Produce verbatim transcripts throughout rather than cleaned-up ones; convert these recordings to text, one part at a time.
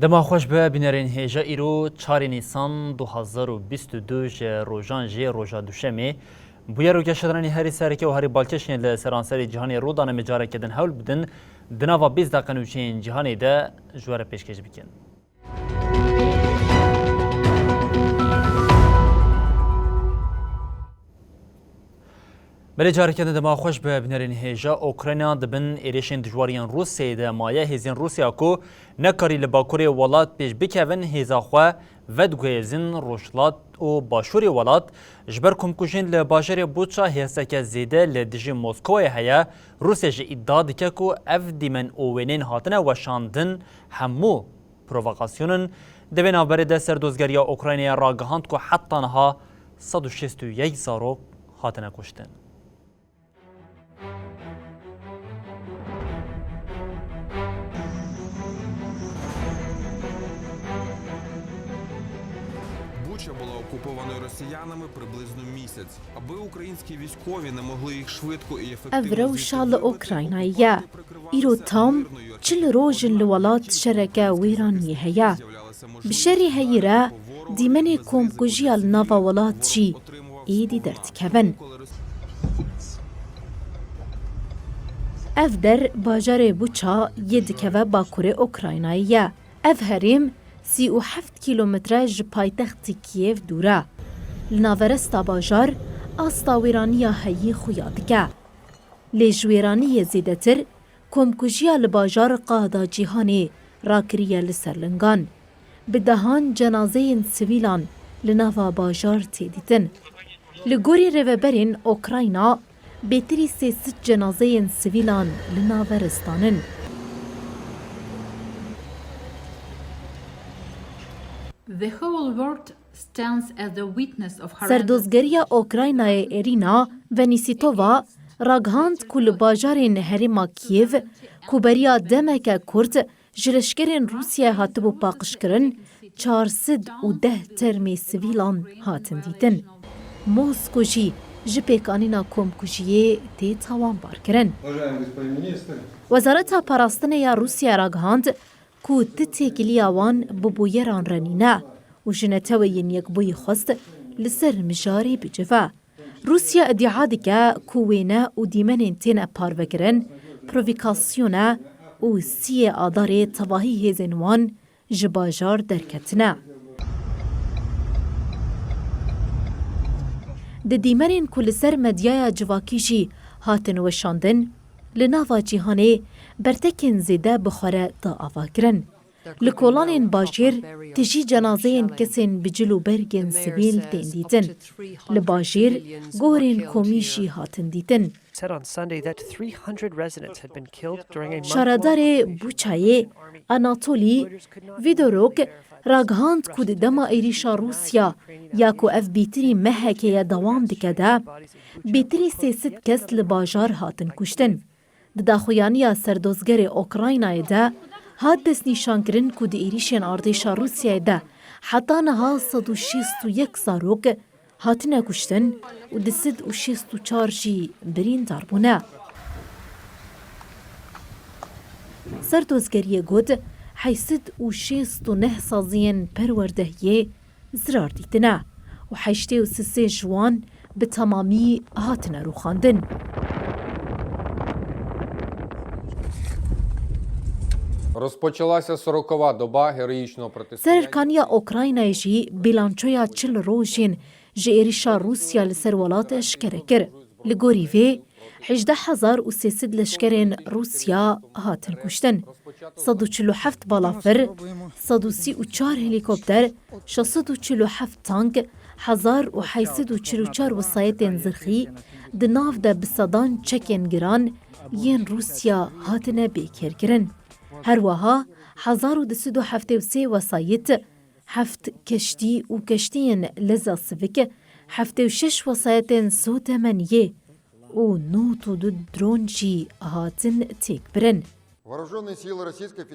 Dema xweş be, bînerên hêja, îro çarê Nîsan du hazar û bîst û du ji rojan jê roja Duşemê. Bûyer û geşedanên herî sereke û herî balkêş yên li seranserê cîhanê rû dane, me careke din hewl bidin di nava bîst deqe nûçeyên cîhanê de ji we re pêşkêş bikin. Belê, careke din dema xweş be, bînerên hêja. Ukrayna di bin êrişên dijwar yên Rûsyayê de maye. Hêzên Rûsya ku nekarî li bakurê welat pêş bikevin, hêza xwe vediguhêzin rojhilat û başûrê welat. Ji ber komkujiyên li bajarê Buça hêrseke zêde li dijî Moskowayê heye. Rûsya jî îdia dike ku ev dîmen û wêneyên hatine weşandin hemû provokasyon in. Di vê navberê de serdozgeriya Ukraynayê ragihand ku heta niha sed û şêst û yek zarok hatine kuştin. Buça була окупована росіянами приблизно місяць. Аби українські військові не могли їх швидко і ефективно Ev rewşa li Ukraynayê ye. Îro tam çil roj in li welat şereke wêraniyê heye. Bi şerê heyî re dîmenê komkujiya li nava welat jî êdî derdikevin. Ev der bajarê Buça yê dikeve bakurê Ukraynayê ye. Ev herêm sî û heft kîlometre ji paytextê Kîev dûr e. Li naveresta bajar asta wêraniya heyî xuya dike. Lê ji wêraniyê zêdetir komkujiya li bajar qada cîhanê rakiriye li ser lingan. Bi dehan cenazeyên sivîlan li nava bajar tê dîtin. Li gorî rêveberên Ukrayna, bêtirî sê sed cenazeyên sivîlan li naveristan in. The whole world stands as a witness of horrendous Serdozgeriya Ukraynayê Irina Venisitova ragihand ku li bajarên herêma Kiev ku beriya demeke kurt ji leşkerên Rûsyayê hatibû paqijkirin, çar sed û deh termê sivîlan hatin dîtin. Mosko jî ji pêkanîna komkujiyê tê tawanbarkirin. Wezareta Parastinê ya Rûsya ragihand ku ti têkiliya wan bi bûyeran re nîne û ji Neteweyên Yekbûyî xwest li ser mijarê bicive. Rûsya îdia dike ku wêne û dîmenên têne parvekirin provokasyon e û siyê Adarê tevahî hêzên wan ji bajar derketine. Di dîmenên ku li ser medyaya civakî jî hatin weşandin, li nava cîhanê bertekên zêde bi xwe re da avakirin. Li kolanên bajêr tijî cenazeyên kesên bi cil û bergên sivîl tên dîtin. Li bajêr guherên komî jî hatin dîtin. Said on Sunday that three hundred residents had been killed during a month-long Şaredarê Buçayê Anatolî Vidorok ragihand ku di dema êrîşa Rûsya ya ku ev bêtirî mehekê ye dewam dike de, bêtirî sê sed kes li bajar hatin kuştin. Di daxuyaniya serdozgerê Ukraynayê de hat destnîşankirin ku di êrîşên ardêşa Rûsyayê de heta niha sed û şêst û yek zarok hatine kuştin û du sed û şêst û çar jî birîndar bûne. Serdozgeriyê got, heyt sed û şêst û neh saziyên perwerdehiyê zirar dîtine û heştê û sê ji wan bi temamî hatine rûxandin. Розпочалася сорокова доба героїчного протистояння. Serhilkaniya Ukraynayê jî bîlançoya çil rojên ji êrişa Rûsya li ser welat eşkere kir. Li gorî vê, hejdeh hezar û sê sed leşkerên Rûsya hatin kuştin. Sed û çil û heft balafir, sed û sî û çar helîkopter, şeş sed û çil û heft tank, hezar û heyt sed û çil û çar wesayetên zirxî, di nav de bi sedan çekên giran yên Rûsya hatine bêkêrkirin. Her wiha hezar û du sed û heftê û sê wesayet, heft keştî û keştiyên leza sivik, heftê û şeş wesayetên sotemeniyê û nod û du dron jî hatin têkbirin.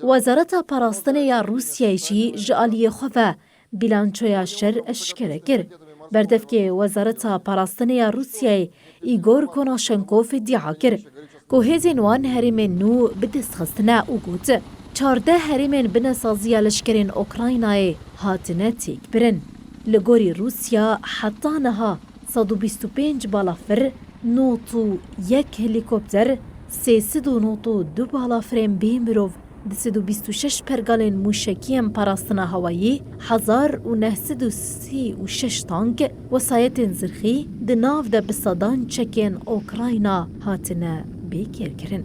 Wezareta Parastinê ya Rûsyayê jî ji aliyê xwe ve bîlançoya şer eşkere kir. Berdevkê Wezareta Parastinê ya Rûsyayê Îgor Konaşenkov îdia kir ku hêzên wan herêmên nû bi dest xistine û got, Çardeh herêmên binesaziya leşkerên Ukraynayê hatine têkbirin. Li gorî Rûsya heta niha sed û bîst û pênc balafir, nod û yek helîkopter, sê sed û nod û du balafirên bê mirov, du sed û bîst û şeş pergalên mûşekî yên parastina hewayî, hezar û neh sed û sî û şeş tank, wesayetên zirxî, di nav de bi sedan çekên Ukrayna hatine bêkêrkirin.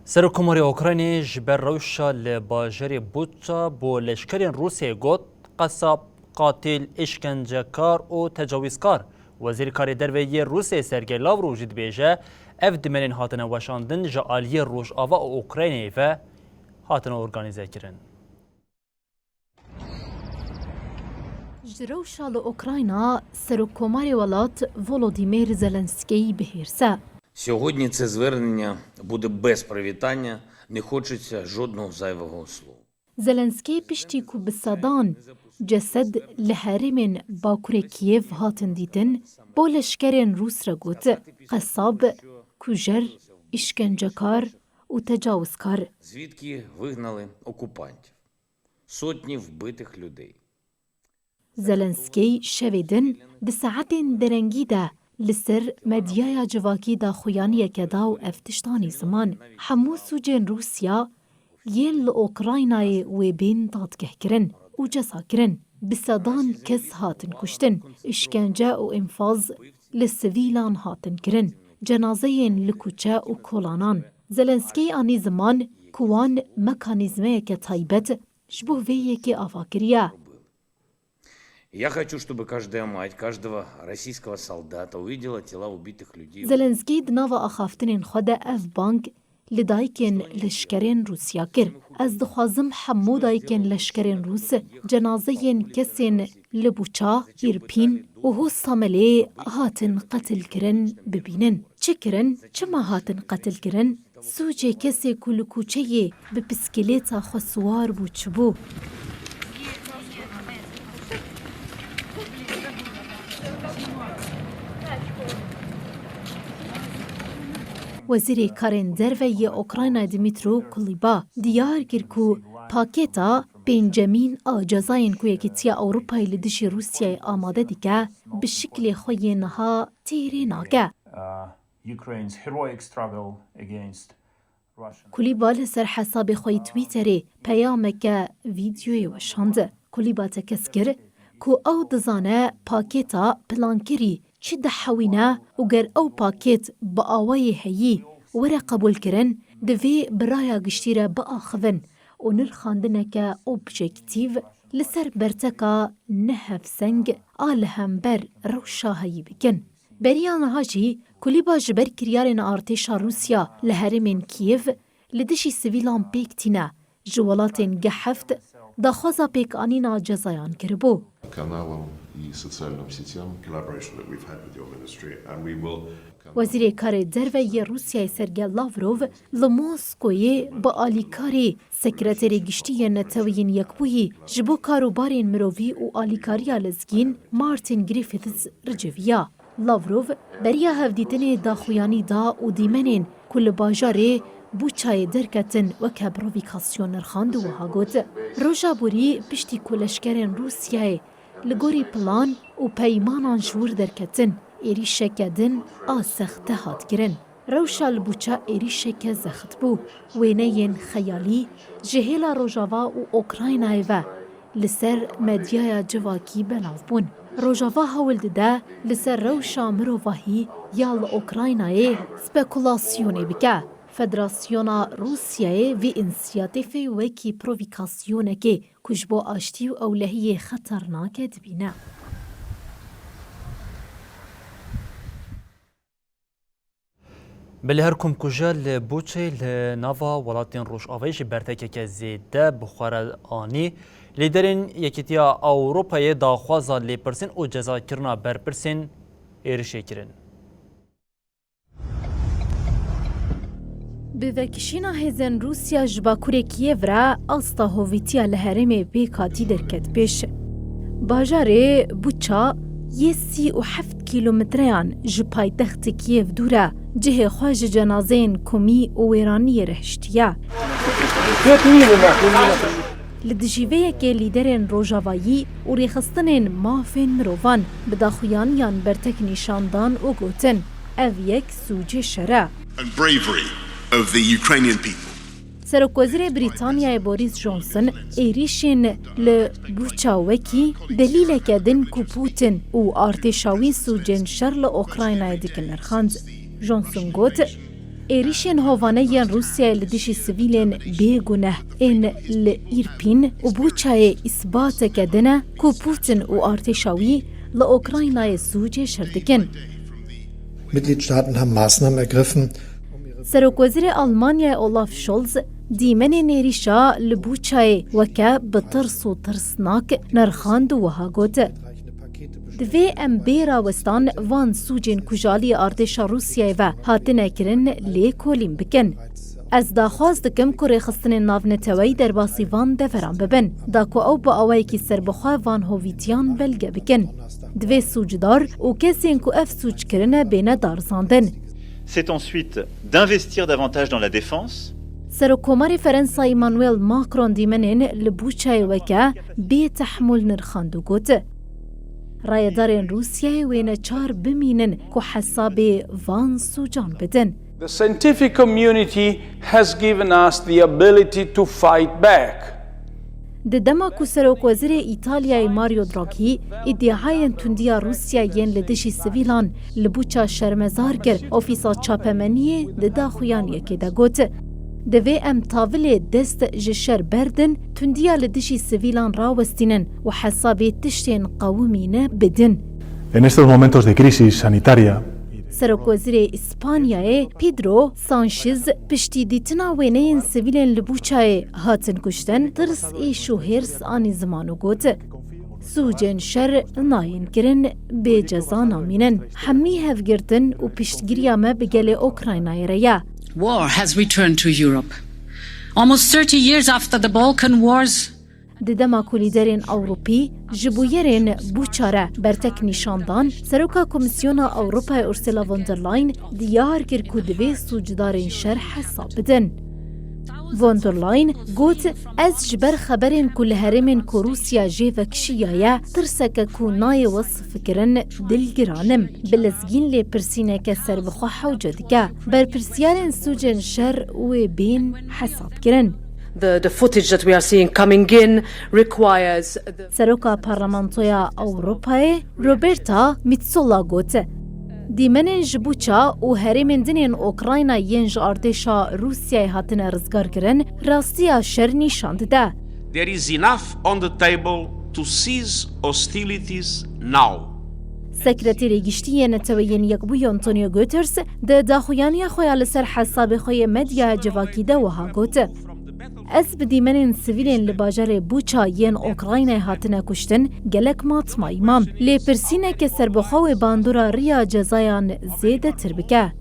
Serokkomarê Ukraynê ji ber rewşa li bajarê Buça bo leşkerên Rûsiyê got, qesab, qatil, îşkencekar û tecawizkar. Wezîrê Karê Derve yê Rûsiyê Sergey Lavrov jî dibêje, ev dimenên hatine weşandin ji aliyê Rojava û Ukraynayê ve hatine organîzekirin. Ji rewşa li Ukrayna, Serokkomarê welat Volodymyr Zelenskî bi hêrs e. Сьогодні це звернення буде без привітання, не хочеться жодного зайвого слова. Zelenskî piştî ku bi sedan cesed li herêmên Bakurê Kîev hatin dîtin, bo leşkerên Rûs re got, qesab, kujer, îşkencekar û tecawizkar. Звідки вигнали окупантів? Sotnî вбитих людей. Zelenskî şevê din di saetên derengî de li ser medyaya civakî daxuyaniyeke da û ev tişt anî ziman. Hemû sûcên Rûsya yên li Ukraynayê wê bên dadgehkirin û cezakirin. Bi sedan kes hatin kuştin, îşkence û înfaz li sivîlan hatin kirin. Cenazeyên li kuçe û kolanan. Zelenskî anî ziman ku wan mekanîzmeyeke taybet ji bo vê yekê ava kiriye. Я хочу, чтобы каждая мать каждого российского солдата увидела тела убитых людей. Zelenskî di nava axaftinên xwe de ev bang li dayikên leşkerên Rûsya kir. Ez dixwazim hemû dayikên leşkerên Rûs cenazeyên kesên li Buça, Îrpîn û Hostamelê hatin qetilkirin bibînin. Çi kirin? Çima hatin qetilkirin? Sûcê kesê ku li kuçeyê bi piskilêta xwe siwar bû çi bû? Wezîrê Karên Derve yê Ukrayna Dmytro Kuleba diyar kir ku pakêta pêncemîn a cezayên ku Yekîtiya Ewropayê li dijî Rûsyayê amade dike, bi şiklê xwe yê niha têrê nake. Uh, Ukraine's heroic struggle against Russian Kulîba li ser hesabê xwe yê Twitterê peyameke vîdyoyê weşand. Kulîba tekez kir ku ew dizane pakêta plankirî çi dihewîne û ger ew pakêt bi awayê heyî were qebûlkirin, divê bi raya giştî re biaxivin û nirxandineke objektîv li ser berteka nehevseng a li hember rewşa heyî bikin. Beriya niha jî Kulîba ji ber kiryarên artêşa Rûsya li herêmên Kîev li dijî sivîlan pêk tîne, ji welatên G heft daxwaza pêkanîna cezayan kiribû. Каналам и социальным сетям, collaboration that we've had with your ministry, and we will Wezîrê Karê Derve yê Rûsyayê Sergey Lavrov li Moskoyê bi alîkarî Sekreterê Giştî yê Neteweyên Yekbûyî ji bo Karûbarên Mirovî û Alîkariya Lezgîn Martin Griffiths re civiya. Lavrov beriya hevdîtinê daxuyanî da û dîmenên ku li bajarê Buçayê derketin weke provîkasyon nirxand û wiha got, Roja borî piştî ku leşkerên Rûsyayê li gorî plan û peymanan ji wir derketin, êrîşeke din a sexte hat kirin. Rewşa li Buça êrîşeke zext bû. Wêneyên xeyalî ji hêla Rojava û Ukraynayê ve li ser medyaya civakî belav bûn. Rojava hewl dide li ser rewşa mirovahî ya li Ukraynayê spekulasyonê bike. Federasyona Rûsyayê vî însiyatîfê wekî provîkasyonekê ku ji bo aştî û ewlehiyê xeternake dibîne. Belê her komkujiya li Buçê li nava welatên Rojavayê jî bertekeke zêde bi xwe re anî. Lîderên Yekîtiya Ewropayê daxwaza lêpirsîn û cezakirina berpirsên êrişê kirin. Bi vekişîna hêzên Rûsya ji bakurê Kîev re asta hovîtiya li herêmê pêk hatî derket pêş. Bajarê Buça yê sî û heft kîlometreyan ji paytextê Kîev dûr e. Cihê xwe ji cenazeyên komî û wêraniyê re hiştiye. Li dijî vê yekê lîderên rojavayî û rêxistinên mafên mirovan bi daxuyaniyan bertek nîşan dan û gotin, ev yek sûcê şer e. And bravery of the Ukrainian people. Serokwezîrê Brîtanyayê Boris Johnson êrîşên li Buça wekî delîleke din ku Putin û artêşa wî sûcên şer li Ukraynayê dikin nirxand. Johnson got, êrîşên hovane yên Rûsyayê li dijî sivîlên bêguneh ên li Îrpîn û Buçayê îsbateke din e ku Putin û artêşa wî li Ukraynayê sûcê şer dikin. Mitgliedstaaten haben Maßnahmen ergriffen, Serokwezîrê Almanyayê Olaf Scholz dîmenên êrîşa li Buçayê weke bi tirs û tirsnak nirxand û wiha got, divê em bê rawestan van sûcên ku ji alî artêşa Rûsyayê ve hatine kirin lê kolîn bikin. Ez daxwaz dikim ku rêxistinên navneteweyî derbasî van deveran bibin, da ku ew bi awayekî serbixwe van hovîtiyan belge bikin. Divê sûcdar û kesên ku ev sûc kirine bêne darizandin. C'est ensuite d'investir davantage dans la défense. Serokkomarê Ferensa Emmanuel Macron dîmenên li Buçayê weke bê tehmûl nirxand û got, rayedarên Rûsyayê wê neçar bimînin ku hesabê van sûcan bidin. The scientific community has given us the ability to fight back. Di dema ku Serokwezîrê Îtalyayê Mario Draghi îdîahayên tundiya Rûsya yên li dijî sivîlan li Buça şermezar kir, Ofîsa Çapemeniyê di daxuyaniyekê de got, divê em tavilê dest ji şer berdin, tundiya li dijî sivîlan rawestînin û hesabê tiştên qewimîne bidin. En estos momentos de crisis sanitaria. Serokwezîrê Îspanyayê Pedro Sanchez piştî dîtina wêneyên sivîlên li Buçayê hatin kuştin, tirs, êş û hêrs anî ziman û got, sûcên şer nayên kirin, bê ceza namînin. Hemî hevgirtin û piştgiriya me bi gelê Ukraynayê re ye. War has returned to Europe. Almost thirty years after the Balkan Wars, Di dema ku lîderên Ewropî ji bûyerên Buça re bertek nîşan dan, Seroka Komîsyona Ewropayê Ursula von der Leyen diyar kir ku divê sûcdarên şer hesab bidin. Von der Leyen got, ez ji ber xeberên ku li herêmên ku Rûsya jê vekişiyaye, tirseke ku nayê wesfkirin, dilgiran im. Bi lezgîn lêpirsîneke serbixwe hewce dike. Berpirsiyarên sûcên şer wê bên hesabkirin. The, the footage that we are seeing coming in requires the Seroka Parlamentoya Ewropayê Roberta Metsola got, dîmenên ji Buça û herêmên din ên Ukrayna yên ji artêşa Rûsyayê hatine rizgarkirin, rastiya şer nîşan dide. There is enough on the table to cease hostilities now. Sekreterê Giştî yê Neteweyên Yekbûyî Antonio Guterres di daxuyaniya xwe ya li ser hesabê xwe yê medyaya civakî de wiha got, ez bi dîmenên sivîlên li bajarê Buça yên Ukraynayê hatine kuştin gelek matmayî mam. Lêpirsîneke serbixwe wê bandora riya cezayan zêdetir bike.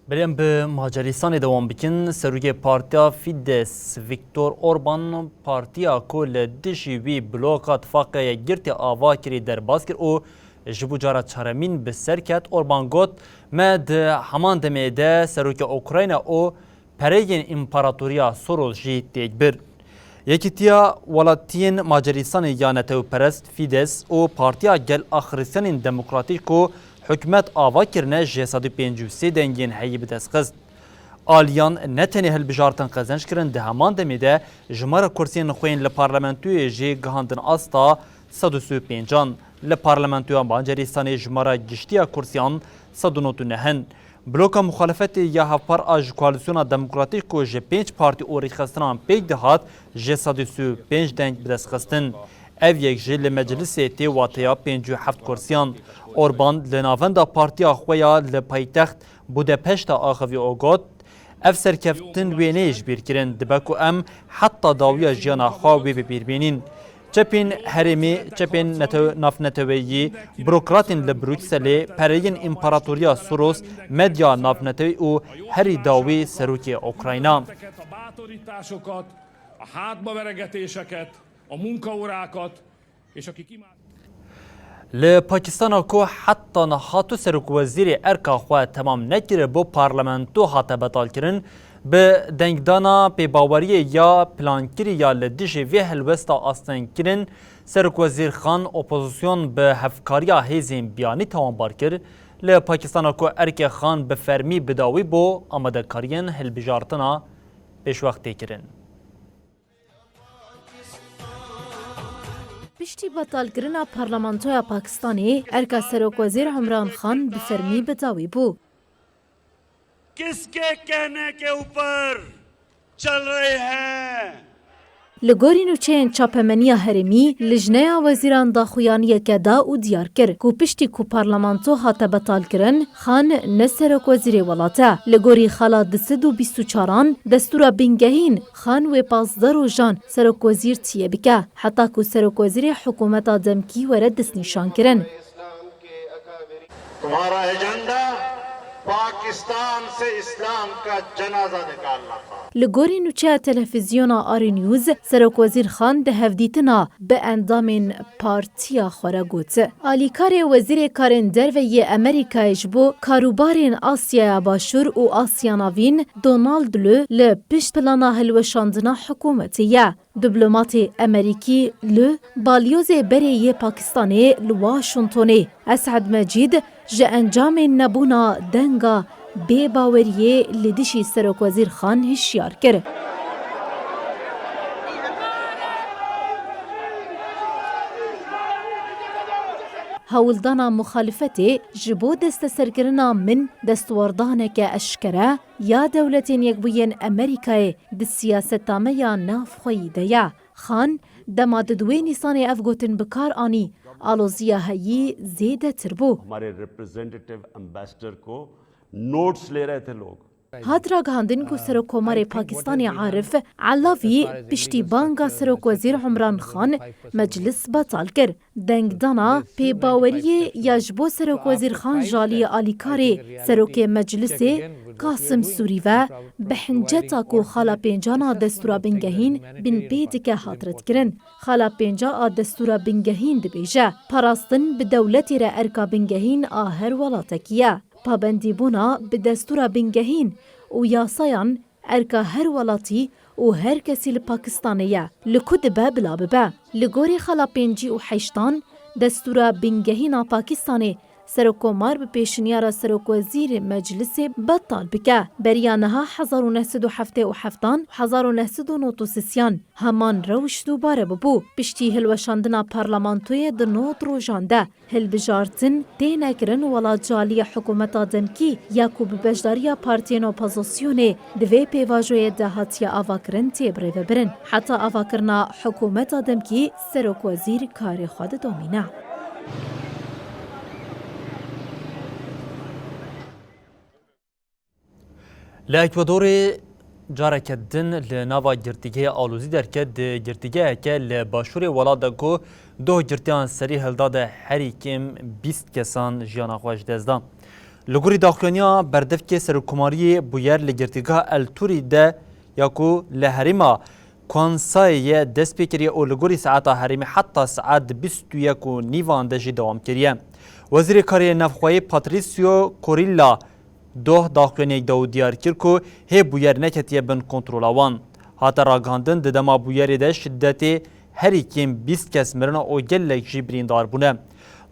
Berê em bi Macarîstanê dewam bikin. Serokê Partiya Fidesz, Viktor Orban, partiya ku li dijî wî bloka Tifaqê Yekgirtî ava kirî derbas kir û ji bo cara çaremîn bi ser ket. Orban got, me di heman demê de serokê Ukrayna û pereyên împaratoriya Soros jî têk bir. Yekîtiya Welatiyên Macarîstanê ya netewperest Fidesz û Partiya Gel a Xristiyanên Demokratîk ku hikûmet ava kirine ji sed û pêncî û sê dengên heyî bi dest xist. Aliyan ne tenê hilbijartin qezenc kirin, di heman demê de jimara kursiyên xwe yên li parlamentoyê jî gihandin asta sed û sî û pêncan. Li parlamentoya Macarîstanê jimara giştî ya kursiyan sed û nod û neh in. Bloka muxalefetê ya hevpar a ji Koalîsyona Demokratîk ku ji pênc partî û rêxistinan pêk dihat, ji sed û sî û pênc deng bi dest xistin. Ev yek jî li meclisê tê wateya pêncî û heft kursiyan. Orban li navenda partiya xwe ya li paytext Budapeşta axivî û got, ev serkeftin wêneyê ji bîr kirin, dibe ku em heta dawiya jiyana xwe wê bi bîr bînîn. Çepên herêmî, çepên netew-, navneteweyî, burokratên li Brukselê, pereyên împaratoriya Soros, medya navneteweyî û herî dawî serokê Ukrayna. Ezeket a bátorításokat, a hátbaveregetéseket, a munkaórákat, és akik imád- Li Pakistana ku heta niha tu serokwezîrê erka xwe temam nekiribû, parlamento hate betalkirin, bi dengdana pêbaweriyê ya plankirî ya li dijî vê helwesta astengkirin, serokwezîr Xan opozîsyon bi hevkariya hêzên biyanî tawanbar kir. Li Pakistana ku erkê Xan bi fermî bi dawî bû, amadekariyên hilbijartina pêşwext tê kirin. Piştî betalkirina parlamentoya Pakistanê, erka Serokwezîr Umran Xan bi fermî bi dawî bû. किसके कहने के ऊपर चल रहे हैं? Li gorî nûçeyên çapemeniya herêmî, Lijneya Wezîran daxuyaniyeke da û diyar kir ku piştî ku parlamento hate betalkirin, Xan ne serokwezîrê welat e. Li gorî xala du sed û bîst û çaran, destûra bingehîn Xan wê pazdeh rojan serokwezîr tiyê bike, heta ku serokwezîrê hikûmeta demkî were destnîşankirin. तुम्हारा एजेंडा पाकिस्तान से इस्लाम का जनाजा निकालना था। Li gorî nûçeya televîzyona Ari News, Serokwezîr Xan di hevdîtina bi endamên partiya xwe re got, alîkarê Wezîrê Karên Derve yê Amerîkayê ji bo karûbarên Asyaya Başûr û Asya Navîn, Donald Lu, li pişt plana hilweşandina hikûmetê ye. Diplomatê Amerîkî Lu, balyozê berê yê Pakistanê li Washingtonê, Esad Mecîd, ji encamên nebûna denga bêbaweriyê li dijî Serokwezîr Xan hişyar kir. Hewldana muxalifetê ji bo desteserkirina min destwardaneke eşkere ya Dewletên Yekbûyên Amerîkayê di siyaseta me ya navxweyî de ye. Xan, dema di duwê Nîsanê ev gotin bi kar anî, aloziya heyî zêdetir bû. हमारे representative ambassador को नोट्स ले रहे थे लोग। Hat ragihandin ku Serokkomarê Pakistanê Arif Elavî piştî banga Serokwezîr Umran Xan meclis betal kir. Dengdana pêbaweriyê ya ji bo Serokwezîr Xan ji aliyê alîkarê Serokê Meclisê Kasim Sûrî ve bi hinceta ku xala pêncan a destûra bingehîn binpê dike hat redkirin. Xala pênca a destûra bingehîn dibêje, parastin bi dewletê re erka bingehîn a her welatekî ye. Pabendîbûna bi destûra bingehîn û yasayan erka her welatî û her kesî li Pakistanê ye, li ku dibe bila bibe. Li gorî xala pêncî û heştan, destûra bingehîn a Pakistanê, Serokkomar bi pêşniyara Serokwezîrê Meclisê betal bike. Beriya niha hezar û neh sed û heftê û heftan û hezar û neh sed û nod û sisiyan heman rewş dubare bibû. Piştî hilweşandina parlamentoyê di nod rojan de, hilbijartin têne kirin, welat ji aliyê hikûmeta demkî ya ku bi beşdariya partiyên opozisyonê di vê pêvajoyê de hatiye avakirin tê birêvebirin. Heta avakirina hikûmeta demkî, serokwezîr karê xwe didomîne. Li Ekwadorê careke din li nava girtîgehê alozî derket. Di girtîgeheke li başûrê welat de ku doh girtiyan serî hilda de herî kêm bîst kesan jiyana xwe ji dest dan. Li gorî daxuyaniya berdevkê Serokkomariyê bûyer li girtîgeha El Turî de ya ku li herêma Kwansayê ye dest pê kiriye û li gorî saeta herêmê heta saet bîst û yek û nîvan de jî dewam kiriye. Wezîrê Karê Navxweyî Patricio Corilla doh daxuyaniyek da û diyar kir ku hê bûyer neketiye bin kontrola wan. Hate ragihandin, di dema bûyerê de şidetê herî kêm bîst kes mirine û gelek jî birîndar bûne.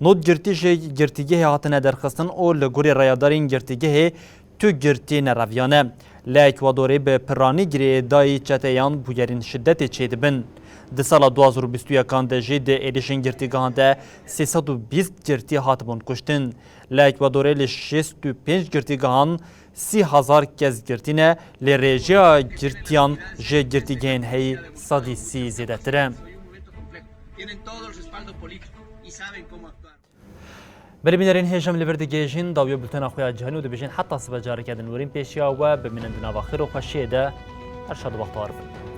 Nod girtî ji girtîgehê hatine derxistin û li gorî rayedarên girtîgehê tu girtî nereviyane. Li Ekwadorê bi piranî girêdayî çeteyan bûyerên şidetê çêdibin. Di sala du hazar û bîst û yekan de jî di êrişên girtîgehan de sê sed û bîst girtî hatibûn kuştin. Li Ekwadorê li şêst û pênc girtîgehan sî hezar kes girtî ne, lê rêjeya girtiyan ji girtîgehên heyî sedî sî zêdetir e. Belê bînerên hêj, em li vir digihêjin dawiya bultena xwe ya cîhanî û dibêjin heta sibe careke din werîn pêşiya we, bimînin di nava xêr û xweşiyê de. Her şad û bextewar bin.